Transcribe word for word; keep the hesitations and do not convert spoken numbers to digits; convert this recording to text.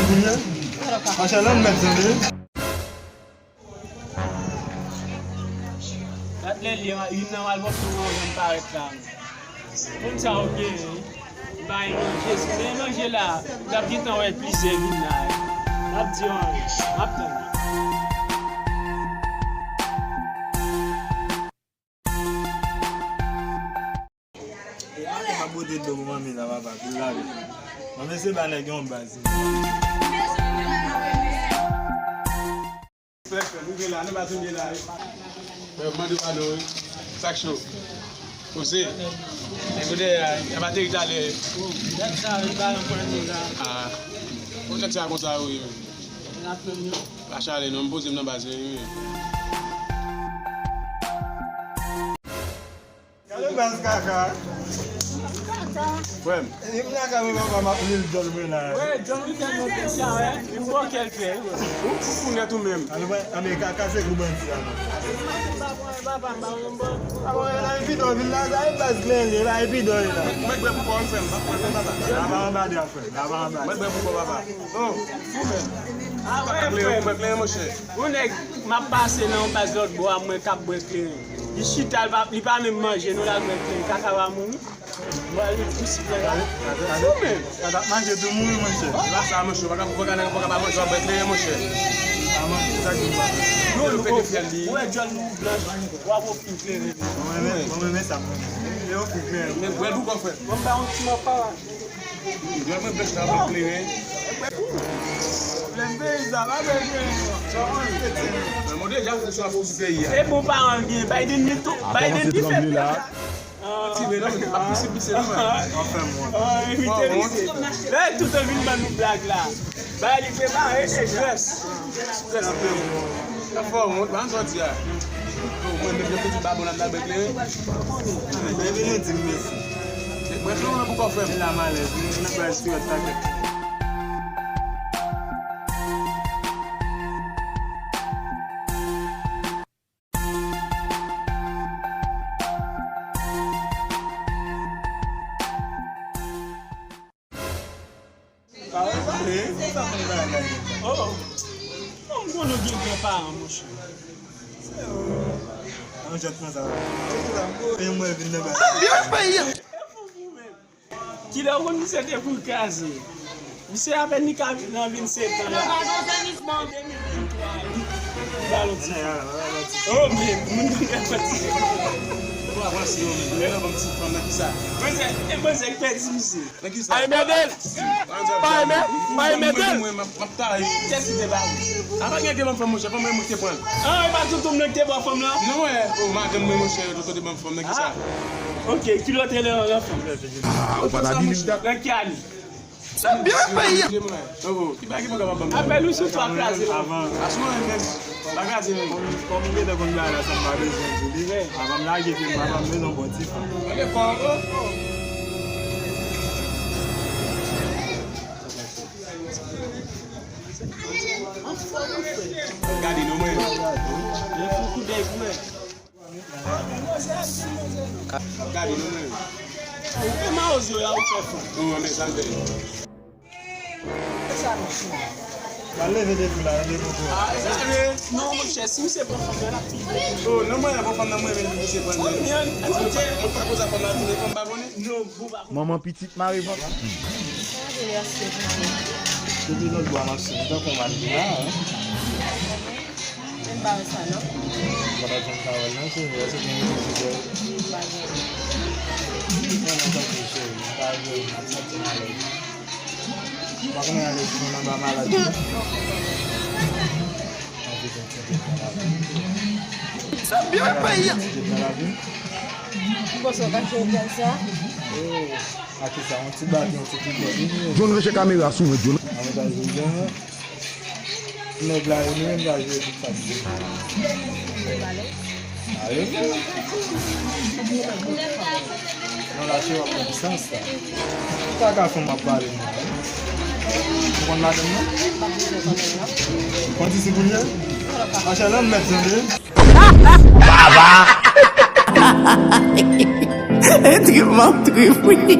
Mache lan mèt tande. Gad lè li, youn nan mal bòs nou jan parèt la. Moun sa yo gen, wi. M pa gen manje, si m te gen manje la, m t ap gentan wè plizyè vin la, wi. M ap di w anyen, m ap tann. E manke m ap pote dlo pou manmi la, papa, pou l lave. Manmi se ba nèg yon baz. Frè, frè, nou gen la, nou pa tounen la, wi. Frè, mande padon, wi. Sa k cho? Poze. E kote a, y ap ateri talè. Dat sa, li pa nan pwen la. Ah. Bon, nèg sa konsa, wi. Pa chale, non, m poze m nan baz, wi, wi. Gade baz kaka. Frè m. E m la ka wè papa m ap li l djòl mwen la. Wè, djòl mwen tèlman pèsyan, wè. Li bò kè l fè, wè. Ou, ou fou nèt ou menm. Alo, wè, anben kaka se gwo bandi a, non. Papa m pa yon bon. Papa, wè, la epi dò, vin la, la e baz glen li, la epi dò, la. Mwen, mwen, mwen, pou kò, frè m, pa pran papa. La pa anba de a, frè m, la pa anba de. Mwen, mwen, pou kò, papa. Oh, fou menm. Ah, wè, frè m. Mwen, mwen, monchè. Yon nèg, m ap pase nan yon baz lòt bò a, mwen k ap bwè kleren. Li chita, li pa, li pa menm manje, non, l al bwè kleren. Kaka va mouri. Mwen al met pousib nan la. Fou menm. Sa t ap manje tou mouri, monchè. Se pa sa, monchè. Ou pa ka, ou pa ka, ou pa ka pa manje, w ap bwè kleren, monchè. Pa manje, sa ki pa. Non, nou fè de fyèl li. Ou wè djòl nou blanch, w ap ofri kleren. Mwen renmen, mwen renmen sa, mwen. E ofri kleren. Men bwè l pou kò, frè. Mwen ba yon ti mò pa. Djòl mwen blanch la, mwen kleren. Lè m peyi sa, pa bèl kleren, non. Sa w anvi fete, non. Men mwen deja fè sou ap fouti peyi a. Se bon paran l gen, Biden li tou, Biden li fè peyi a. Ti men non, pa posib misye non, men. Anfen, mwen. Ah, imite misye. Lè tout an vin ban nou blag la. Bagay li prepare, se jès. Jès. Sa fè w wont, pa sòti a. Bon, mwen menm, jan pitit babon la, m ta bèk lere. Depi nou di m mèsi. Mwen fè w nan pou kò frè m. La malèz, nou, nou pral tirèt sa kèk. Pale, pale, konsa konn bagay la ye. Oh, oh, m konnen w gen granparan, monchè. Se ou. An jèt konsa. E mwen vin nan bagay. Sa byen peyi an. Kilè w konn misye te pou l kraze? Misye apèn li ka nan vennsèt an la. Ba l yon ti. Oh, men, moun nan gen yon ti. Ou avanse yo, men. Lè nan banm ti fanm nan ki sa? Manzè, e manzè k pèdi misye. Nan ki sa? Pa remède l. Pa remè-, pa remède l. Mwen, m ap, m ap taye. Kiyès ki te ba ou? A pa gen te ban m fanm, monchè, fanm mwen, mwen ki te pran l. Ah, e pa toutou m nan ki te ba w fanm lan? Non, e, o, madanm mwen, monchè, yo te ban m fanm nan ki sa? Ah, ok, kilòt elè an ranfan. Ah, ou pa ta di li dat. Nan ki ane? Sa byen peyi an. Oh, ki bagay ki pa kapab ban m? Apèl ou sou twa kraze. Avan. Asou mwen menm. Pa kraze menm. Kòm, kòm ou gentan konn bagay la, sa m pa bezwen di li. Avan m lage fim, avan m bezwen bon ti fanm. Mande fò ankò. Gade non mwen. Gade non mwen. Ou fè mawozo la, ou fè fò. Ou wè men sa l fè. Sa leve depi la, leve pou. Ah, e sa vre. Non, monchè, si misye pran fanm nan, l ap pi bèl. Oh, non, mwen, pran fanm nan, mwen, men misye pran nan. Konbyen? Mwen pa, mwen pa poze fanm nan, mwen pa konnen. Non, bon, pa. Manman pitit mare vant. Depi lòt bwa m ap swiv, tankou m ap di la, hein. Men pa wè sa non. M pa t ap janm ka wè l non, se vre, se gen yon ti bèl. M pa gen. Mwen nan tankou cheri, m pa gen, m ap santi m alèz. M pa konnen alèz mwen anba maladi non. Anvi konn sante nan lavi. Sa byen peyi an. Sante nan lavi. M panse w ka jwe kòm sa. Oh, a ki sa, yon ti bati, yon ti kibòd. John, reche kamera sou mwen, John. Avantaj ou gen. Nèg la, yo, nou menm ka jwe tout sa ki gen. Ayo. Non, la, se w ap pran distans, la. Ou pa ka fè m ap pale, non. Ou konn madanm, non? Konn ti si pou l ye? Mache lan, m mèt tande. Baba! Trip m ap trip, wi.